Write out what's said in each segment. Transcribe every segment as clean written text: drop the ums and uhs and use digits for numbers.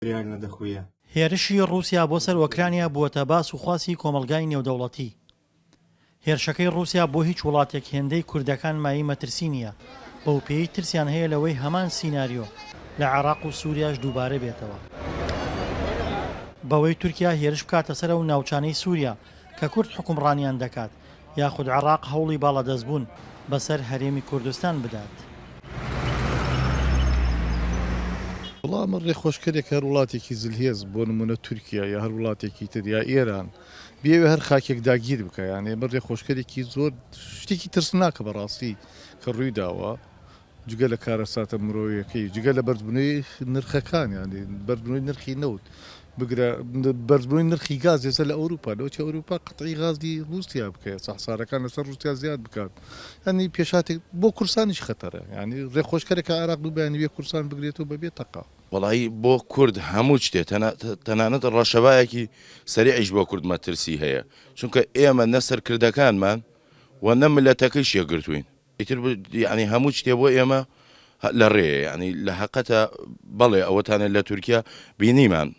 Реально дохуя. هێرشی ڕووسیا بۆ سەر ئۆکرانیا بووەتە باس و خواسی کۆمەڵگای نێودەوڵەتی. هێرشەکەی ڕووسیا بۆ هیچ وڵاتێک هێندەی کوردەکان مایەی مەترسی نییە، بەوپێیەی ترسیان هەیە لەوەی هەمان سیناریۆ لە عێراق و سووریاش دووبارە بێتەوە. بەوەی تورکیا هێرش بکاتە سەر ئەو ناوچانەی سووریا کە کورد حوکمڕانیان دەکات، یاخود عێراق هەوڵی باڵادەستبوون بەسەر هەرێمی کوردستان بدات. وەڵا ئەمە ڕێخۆشکەرێک هەر وڵاتێکی زلهێز بۆ نمونە تورکیا یا هەر وڵاتێکی تر یا ئێران بیەوێ هەر خاکێک داگیر بکە یانێ ئەمە ڕێخۆشکەرێکی زۆر شتێکی ترسناکە بەڕاستی کە ڕووی داوە جگە لە کارەساتە مرۆیەکەی جگە لە بەرزبوونەوەی نرخەکان یانی بەرزبوونەوەی نرخی نەوت بگرە بەرزبوونەوەی نرخی گاز ئێستا لە ئەوروپا لەوەچی ئەوروپا قەتعی غازی رووسیا بکەێت سەحسارەکان لەسەر رووسیا زیاد بکات ینی پێشاتێک بۆ کورسانیش خەتەرە ینی ڕێخۆشکەرێکە عێراق دوو بەیانی کوردستان بگرێتەوە بەبێ تەقە. وەڵایی بۆ کورد هەموو شتێ تەنانەت ڕەشەبایەکی سەریعیش بۆ کورد مەترسی هەیە چونکە ئێمە نە سەرکردەکانمان و نە ملەتەکەیش یەکگرتووین ئیتر یعنی هەموو شتێ بۆ ئێمە لە ڕێ یعنی لە هەقەتە بەڵێ ئەوەتانە لە تورکیا بینیمان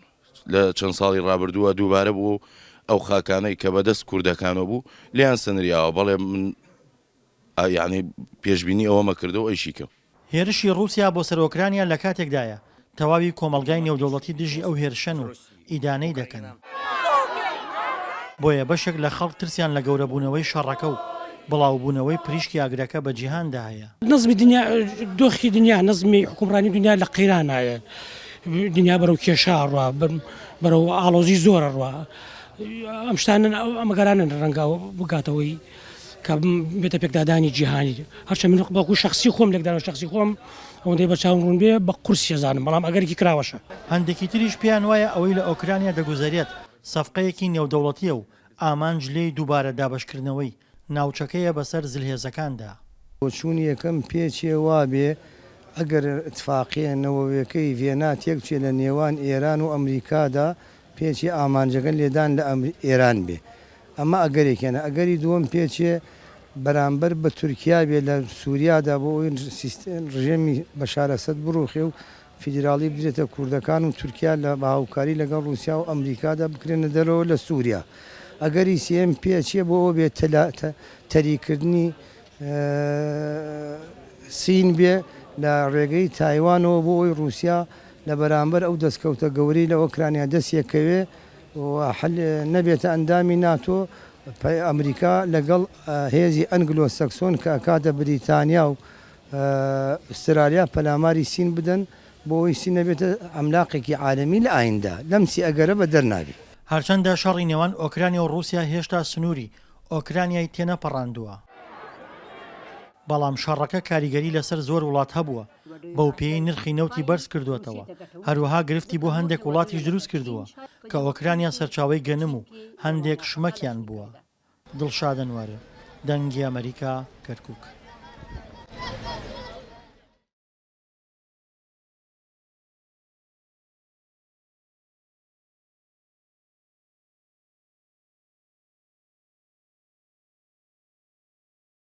لە چەند ساڵی ڕابردووە دووبارە بوو ئەو خاکانەی کە بەدەست کوردەکانەوە بوو لیان سنریاوە بەڵێ من یعنی پێشبینی ئەوەمە کردەوە ئەیشی کەم. هێرشی ڕووسیا بۆ سەر ئۆکرانیا لە کاتێکدایە، تەواوی کۆمەڵگای نێودەوڵەتی دژی ئەو هێرشەن و ئیدانەی دەکەن. بۆیە بەشێک لە خەڵک ترسیان لە گەورەبوونەوەی شەڕەکە و بڵاوبوونەوەی پریشکی ئاگرەکە بە جیهاندا هەیە. نەزمی دنیا، دۆخی دنیا، نەزمی حوکمڕانی دنیا لە قەیرانایە. دنیا بەرەو کێشە ئەڕوا، بەرەو ئاڵۆزی زۆر ئەڕوا. ئەم شتانە، ئەم ئەگەرانەن ڕەنگە بگاتەوەی کە بێتە پێکدادانی جیهانی. هەرچەند من وەکوو شەخسی خۆم، لێکدانەوەی شەخسی خۆم ئەوەندەی بەرچاوم ڕوون بێ بە قورسی ئەزانم، بەڵام ئەگەرێکی کراوەشە. هەندێکی تریش پێیان وایە ئەوەی لە ئۆکرانیا دەگوزەرێت سەفقەیەکی نێودەوڵەتییە و ئامانج لێی دووبارە دابەشکردنەوەی ناوچەکەیە بەسەر زلهێزەکاندا. بۆچوونی یەکەم پێچێ وابێ ئەگەر ئیتفاقیە نەوەویەکەی ڤیەنا تێکچێ لە نێوان ئێران و ئەمریکادا پێچێ ئامانجەکە لێدان لە ئێران بێ ئەمە ئەگەرێکیانە، ئەگەری دووەم پێچێ بەرامبەر بە تورکیا بێ لە سوریادا بۆ ئەوەی ڕژێمی بەشار ئەسەد بڕوخێ و فیدراڵی بدرێتە کوردەکان و تورکیا لە بە هاوکاری لەگەڵ ڕوسیا و ئەمریکادا بکرێنە دەرەوە لە سوریا. ئەگەری سێیەم پێچێ بۆ ئەوە بێ تەریکردنی سین بێ لە ڕێگەی تایوانەوە بۆ ئەوەی ڕوسیا لە بەرامبەر ئەو دەستکەوتە گەورەی لە ئۆکرانیا دەستیەکەوێ و نەبێتە ئەندامی ناتۆ، ئەمریکا لەگەڵ هێزی ئەنگلۆ سەکسۆن کە ئەکاتە بریتانیا و ئوسترالیا پەلاماری سین بدەن بۆ ئەوەی سین نەبێتە عەملاقێکی عالەمی لە ئایندە، لەم سی ئەگەرە بەدەر نابی. هەرچەندە شەڕی نێوان ئۆکرانیا و ڕووسیا هێشتا سنووری ئۆکرانیای تێنەپەڕاندووە، بەڵام شەڕەکە کاریگەری لەسەر زۆر وڵات هەبووە، بەوپێیەی نرخی نەوتی بەرزکردووەتەوە، هەروەها گرفتی بۆ هەندێک وڵاتیش دروستکردووە کە ئۆکرانیا سەرچاوەی گەنم و هەندێک شمەکیان بووە. دڵشاد ئەنوەر، دەنگی ئەمەریکا، کەرکوک.